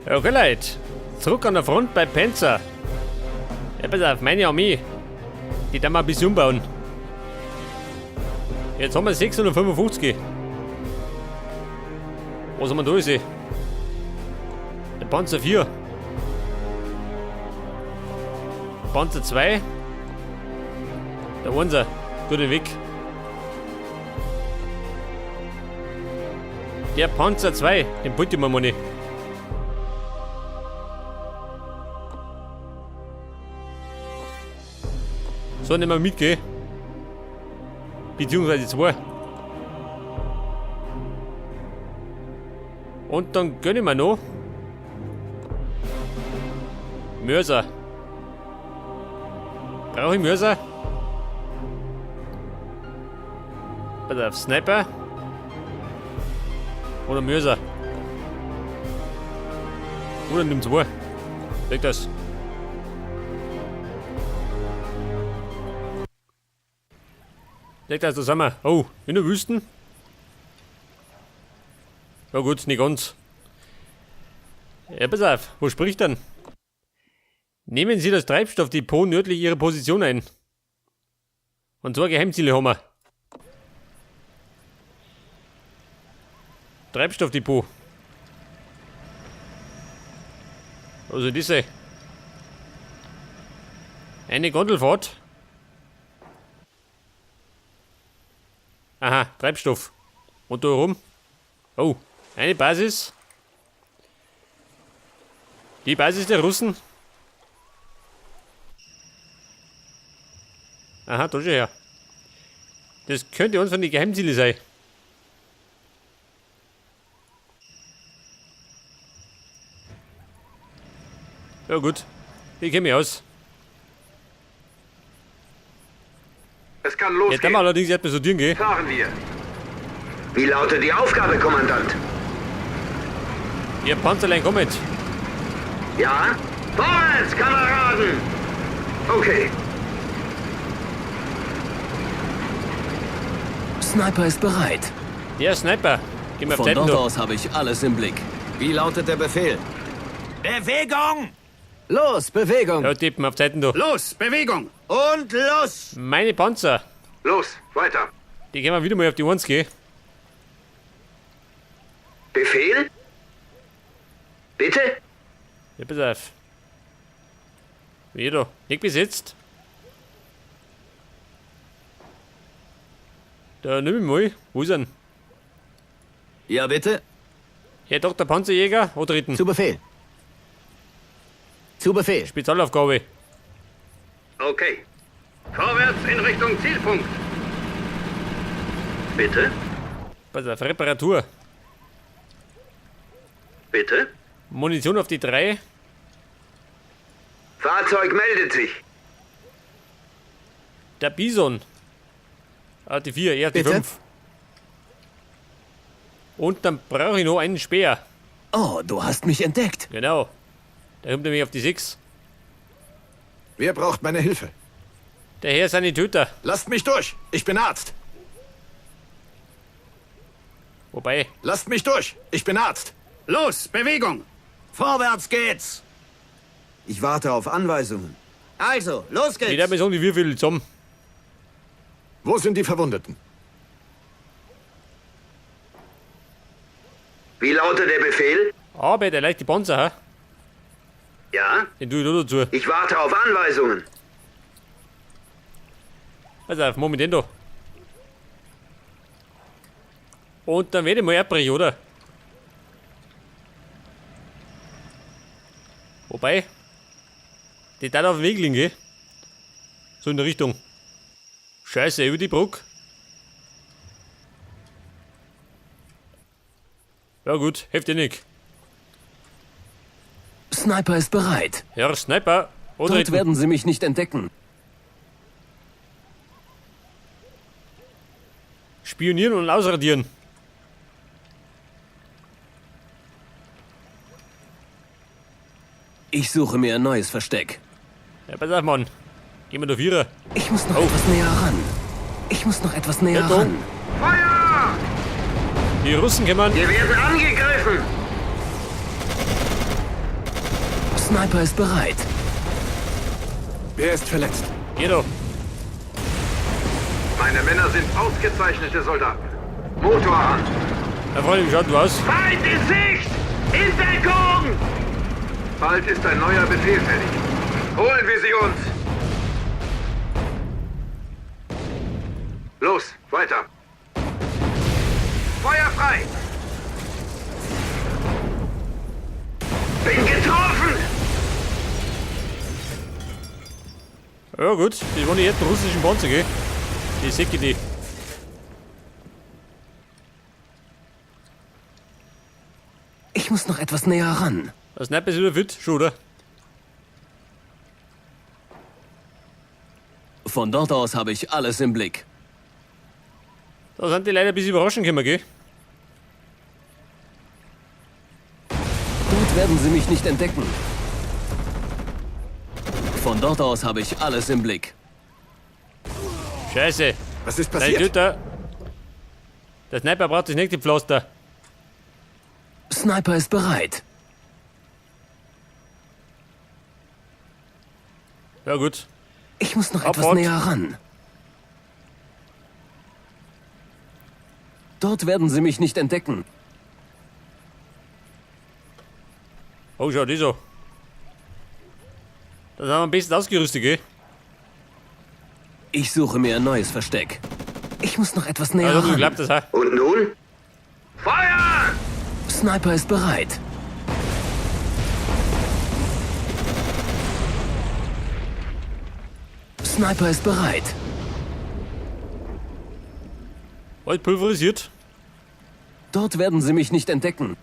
Okay, Leute. Zurück an der Front bei Panzer. Ja, pass auf, meine Armee. Die da mal ein bisschen umbauen. Jetzt haben wir 655. Was haben wir da gesehen? Der Panzer 4. Panzer 2. Der 1er. Tut den weg. Der Panzer 2, den wollte ich mir mal nicht. So, nehmen wir mit, gell? Beziehungsweise 2. Und dann gönn ich mir noch Mörser. Brauche ich Mörser? Pass auf, Sniper. Oder Mörser. Oder nimm 2. Leg das. Leg das zusammen. Oh, in der Wüsten? Ja gut, nicht ganz. Ja, pass auf, wo spricht denn? Nehmen Sie das Treibstoffdepot nördlich Ihrer Position ein. Und zwei Geheimziele haben wir. Treibstoffdepot. Also diese. Eine Gondelfahrt. Aha, Treibstoff. Und da rum. Oh, eine Basis. Die Basis der Russen. Aha, da schon her. Das könnte uns von den Geheimzielen sein. Ja gut, ich kenn mich aus. Es kann losgehen. Jetzt haben wir allerdings erstmal sortieren gehen. Fahren wir. Wie lautet die Aufgabe, Kommandant? Ihr Panzerlein kommt. Ja? Vorwärts, Kameraden! Okay. Sniper ist bereit. Der Sniper. Gehen wir auf Von Seiten dort da. aus habe ich alles im Blick. Wie lautet der Befehl? Bewegung! Los, Bewegung! Ja, Tippen auf Seiten da. Los, Bewegung! Und los! Meine Panzer. Los, weiter. Die können wir wieder mal auf die 1 gehen. Befehl? Bitte? Ja, pass auf. Wie da? Nicht besetzt. Da nimm ich mal. Wo ist er denn? Ja, bitte? Herr Doktor Panzerjäger, antreten. Zu Befehl. Zu Befehl. Spezialaufgabe. Okay. Vorwärts in Richtung Zielpunkt. Bitte? Pass auf, Reparatur. Bitte? Munition auf die 3. Fahrzeug meldet sich. Der Bison. Ah, die 4, er die Bitte? 5. Und dann brauche ich noch einen Speer. Oh, du hast mich entdeckt. Genau. Da kommt nämlich auf die 6. Wer braucht meine Hilfe? Der Herr Sanitäter. Lasst mich durch! Ich bin Arzt! Wobei, Lasst mich durch! Ich bin Arzt! Los, Bewegung! Vorwärts geht's! Ich warte auf Anweisungen. Also, los ich darf geht's! mir sagen, die Würfel zusammen. Wo sind die Verwundeten? Wie lautet der Befehl? Aber der leichte Panzer, hä? Ja? Den tue ich da dazu. Ich warte auf Anweisungen. Pass auf, Moment den da. Und dann werde ich mal abbrechen, oder? Wobei, die da auf dem Weg liegen, gell? So in der Richtung. Scheiße, über die Brücke. Ja gut, hilft dir nicht. Sniper ist bereit. Herr Sniper, Dort antreten. werden sie mich nicht entdecken. Spionieren und ausradieren. Ich suche mir ein neues Versteck. Ja, pass auf, Mann. Gehen wir da Vierer. Ich muss noch etwas näher ran. Ich muss noch etwas näher Ja, da. ran. Feuer! Die Russen kommen. Wir werden angegriffen! Sniper ist bereit. Wer ist verletzt? Geh doch. Meine Männer sind ausgezeichnete Soldaten. Motor an. Na Freunde, wie schaut du aus? Feind in Sicht! In Deckung! Bald ist ein neuer Befehl fällig. Holen wir sie uns. Los, weiter. Feuer frei! Bin getroffen! Ja gut, die waren die ersten russischen Panzer, gell? Die Säcke, die. Ich muss noch etwas näher ran. Der Sniper ist wieder fit, schon, oder? Von dort aus habe ich alles im Blick. Da sind die leider ein bisschen überraschen gekommen, gell? Dort werden sie mich nicht entdecken. Von dort aus habe ich alles im Blick. Scheiße. Was ist Dein passiert? Töter. Der Sniper braucht das nächste Pflaster. Sniper ist bereit. Ja gut. Ich muss noch etwas Abfahrt. näher ran. Dort werden sie mich nicht entdecken. Oh, schau, die so. Da sind wir am besten ausgerüstet, gell? Ich suche mir ein neues Versteck. Ich muss noch etwas näher Also, du ran. klappt das auch. Und nun? Feuer! Sniper ist bereit. Sniper ist bereit. Alt pulverisiert. Dort werden sie mich nicht entdecken.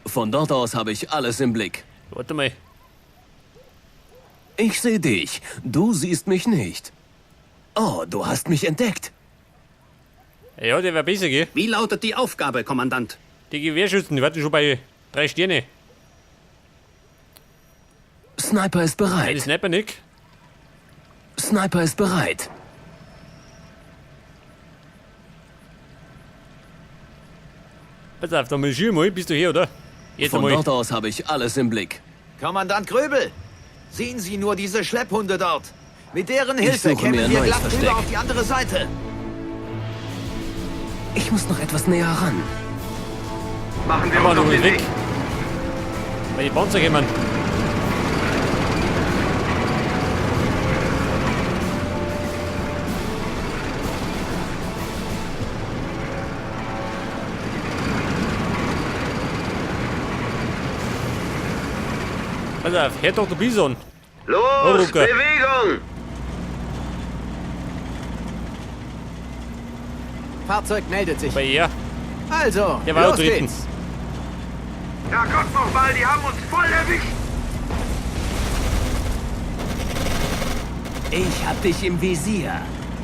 Von dort aus habe ich alles im Blick. Warte mal. Ich sehe dich. Du siehst mich nicht. Oh, du hast mich entdeckt. Ja, der wäre besser, gell? Wie lautet die Aufgabe, Kommandant? Die Gewehrschützen, die warten schon bei 3 Sterne. Sniper ist Die bereit. Sniper nicht. Sniper ist bereit. Pass auf, da muss ich mal. Bist du hier, oder? Jetzt Von einmal. dort aus habe ich alles im Blick. Kommandant Gröbel, sehen Sie nur diese Schlepphunde dort. Mit deren Ich Hilfe suche mir kämen ein wir neues glatt Versteck. rüber auf die andere Seite. Ich muss noch etwas näher ran. Machen wir Mann, uns du auf bist den weg. Weg. Weil die Panzer kommen. Pass auf, Herr Dr. Bison. Los, Oh, Rucker. Bewegung! Fahrzeug meldet sich. Bei ihr. Also, Der war los auch dritten. geht's. Herrgott nochmal, die haben uns voll erwischt! Ich hab dich im Visier.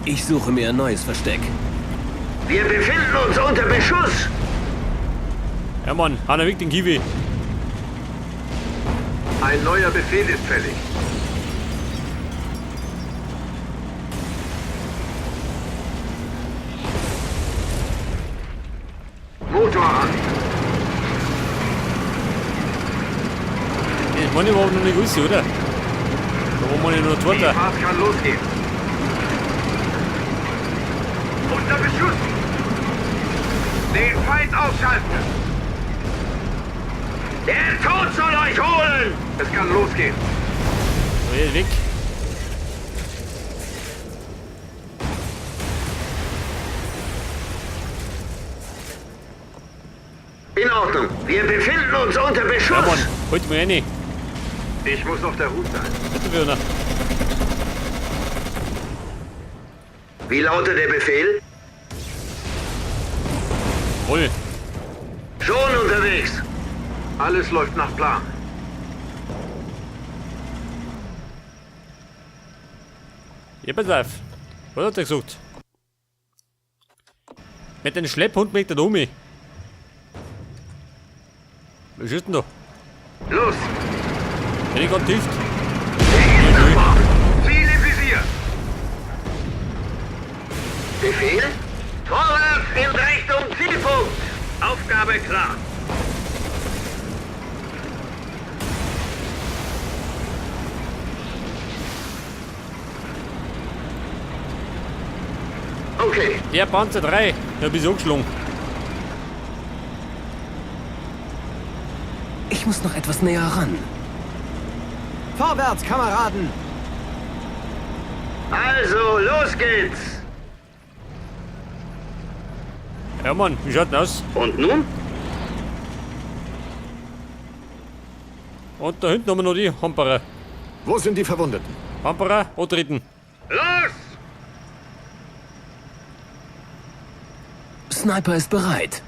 Ich suche mir ein neues Versteck. Wir befinden uns unter Beschuss! Ja, Mann, Hanna weg den Kiwi. Ein neuer Befehl ist fällig. Motor an! Das meine ich überhaupt noch nicht alles, oder? Da war man ja nur Die Zweiter. Fahrt kann losgehen. Unter Beschuss! Den Feind ausschalten! Der Tod soll euch holen! Es kann losgehen. So, hier ist weg. In Ordnung. Wir befinden uns unter Beschuss. Ja, Mann, holt mir rein. Ich muss auf der Hut sein. Bitte, Werner. Wie lautet der Befehl? Voll. Schon unterwegs. Alles läuft nach Plan. Ja, pass auf. Was hat er gesagt? Mit dem Schlepphund mit der Domi. Was ist denn da? Los! Wenn ich gerade hilft. Ziel im Visier! Befehl? Vorwärts in Richtung Zielpunkt! Aufgabe klar. Okay. Der Panzer 3, der bist angeschlagen. Ich muss noch etwas näher ran. Vorwärts, Kameraden! Also, los geht's! Ja Mann, wie schaut denn aus? Und nun? Und da hinten haben wir noch die Hamperer. Wo sind die Verwundeten? Hamperer, antreten. Los! Sniper ist bereit.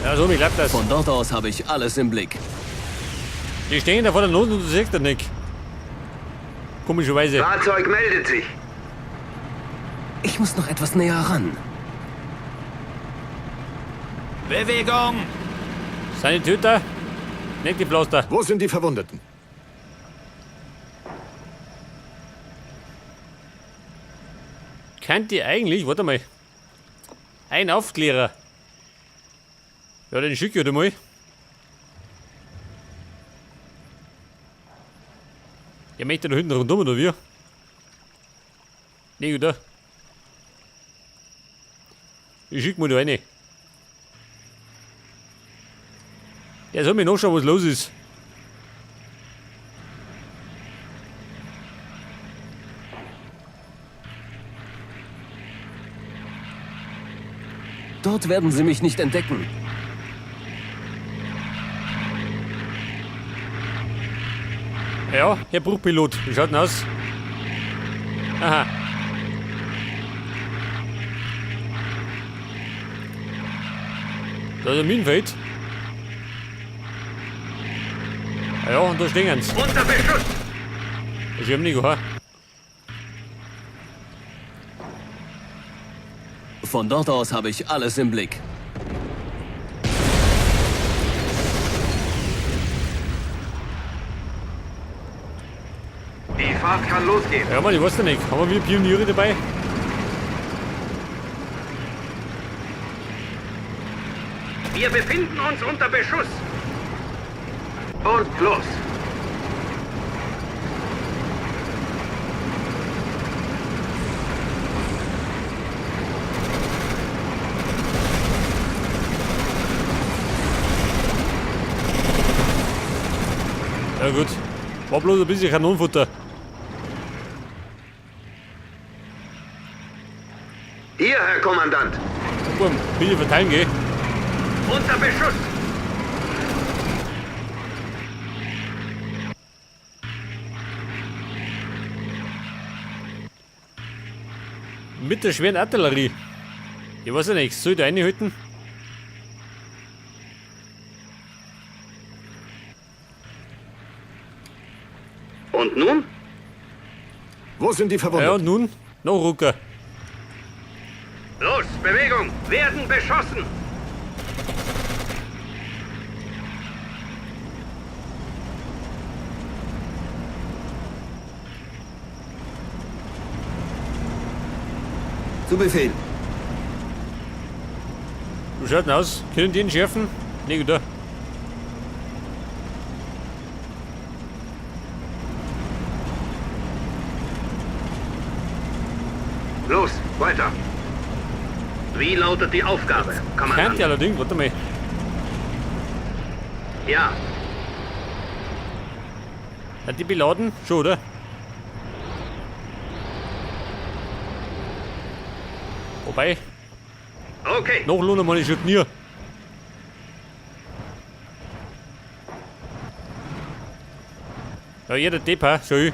Ja, so, mir klappt das. Von dort aus habe ich alles im Blick. Die stehen da vor der Not und du siehst das nicht. Komischerweise. Fahrzeug meldet sich. Ich muss noch etwas näher ran. Bewegung! Sanitäter, nicht die Pflaster. Wo sind die Verwundeten? Könnt ihr eigentlich, warte mal, ein Aufklärer. Ja, den schicke ich mal. Der möchte da hinten rundum, oder wie? Nee, oder? Ich schick mal da rein. Der soll mir nachschauen, was los ist. Dort werden sie mich nicht entdecken. Ja, Herr Bruchpilot, wie schaut denn aus? Aha. Da ist ein Minenfeld. Ja, und da stehen sie. Unter Beschuss! Ich hab nicht gehört. Von dort aus habe ich alles im Blick. Die Fahrt kann losgehen. Ja, Mann, ich weiß ja nicht. Haben wir wieder Pioniere dabei? Wir befinden uns unter Beschuss! Und los. Ja gut. War bloß ein bisschen Kanonenfutter. Hier, Herr Kommandant. Komm, bitte verteilen, gell? Unter Beschuss! Mit der schweren Artillerie. Ich weiß ja nicht, soll ich da reinhalten? Und nun? Wo sind die Ja, Verwundeten? und nun? Noch Rucker. Los, Bewegung! Werden beschossen! Zu Befehl. Wie schaut denn aus? Können die entschärfen? Nee, da. Los, weiter. Wie lautet die Aufgabe, Kommandant? Kennt ihr allerdings, warte mal. Ja, Hat die beladen? Schon, oder? Wobei, okay. noch lohnen wir schon nie. Ja, jeder Depp, hä? Schön.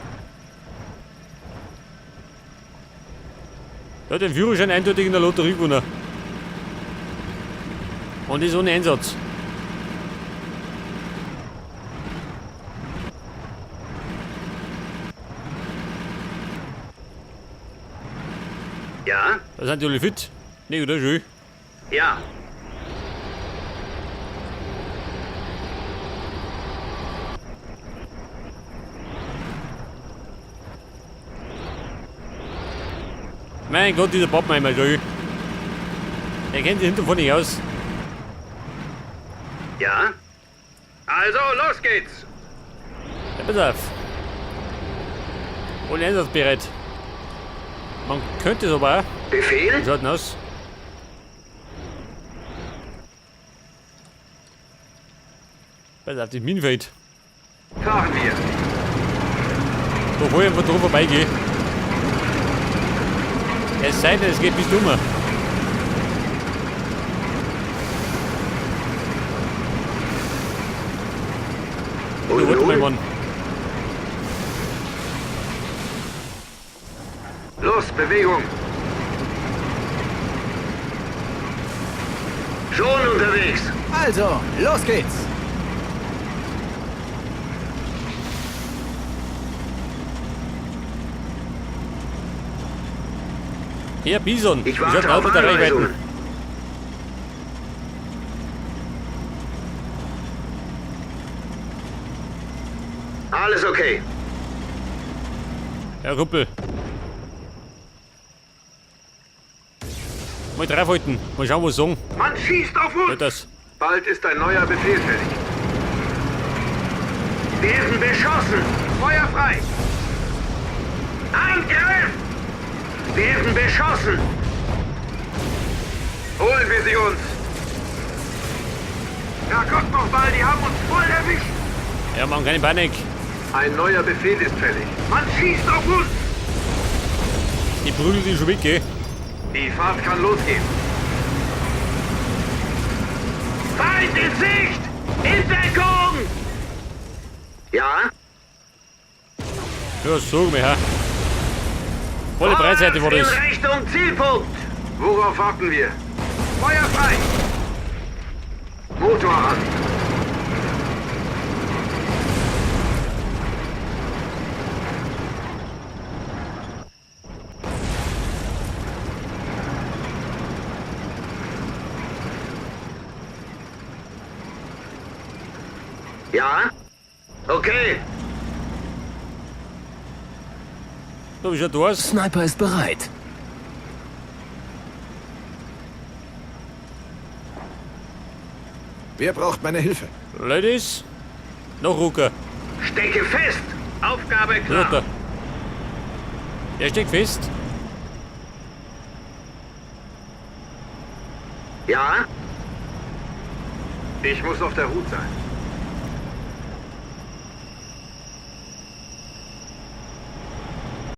Der hat den Führerschein eindeutig in der Lotterie gewonnen. Und ist ohne Einsatz. Ja, Da sind die alle fit. Nee, oder? Schön. ja. Mein Gott, dieser Pappenheimer, schön. Der kennt sich hinten vorne nicht aus. Ja. Also, los geht's! Ja, pass auf. Alle einsatzbereit. Man könnte es aber auch. Befehl? Wie schaut denn aus? Pass auf, das Minenfeld. Fahren wir. Da wo ich einfach dran vorbeigehe. Es sei denn, es geht bis dummer. Du, warte mal, Mann. Los, Bewegung. Schon unterwegs. Also, los geht's. Herr Bison, Ich wie schaut warte denn aus auf mit der Reichweite? Anweisungen. Alles okay. Ja, Kumpel. Mal draufhalten. Mal schauen, was sie sagen. Man schießt auf uns. Geht das? Bald ist ein neuer Befehl fällig. Werden beschossen. Feuer frei. Angriff! Werden beschossen. Holen wir sie uns. Ja, guck noch mal, die haben uns voll erwischt. Ja, Mann, keine Panik. Ein neuer Befehl ist fällig. Man schießt auf uns. Die prügeln sich schon weg, gell? Die Fahrt kann losgehen. Feind in Sicht! In Deckung! Ja? Ja, sag mir, her. Volle Breitseite war das. In Richtung Zielpunkt! Worauf warten wir? Feuer frei! Motor an! Ja? Okay. So, wie schaut das? Sniper ist bereit. Wer braucht meine Hilfe? Ladies, noch Rucker. Stecke fest! Aufgabe klar. Runter. Er steckt fest. Ja? Ich muss auf der Hut sein.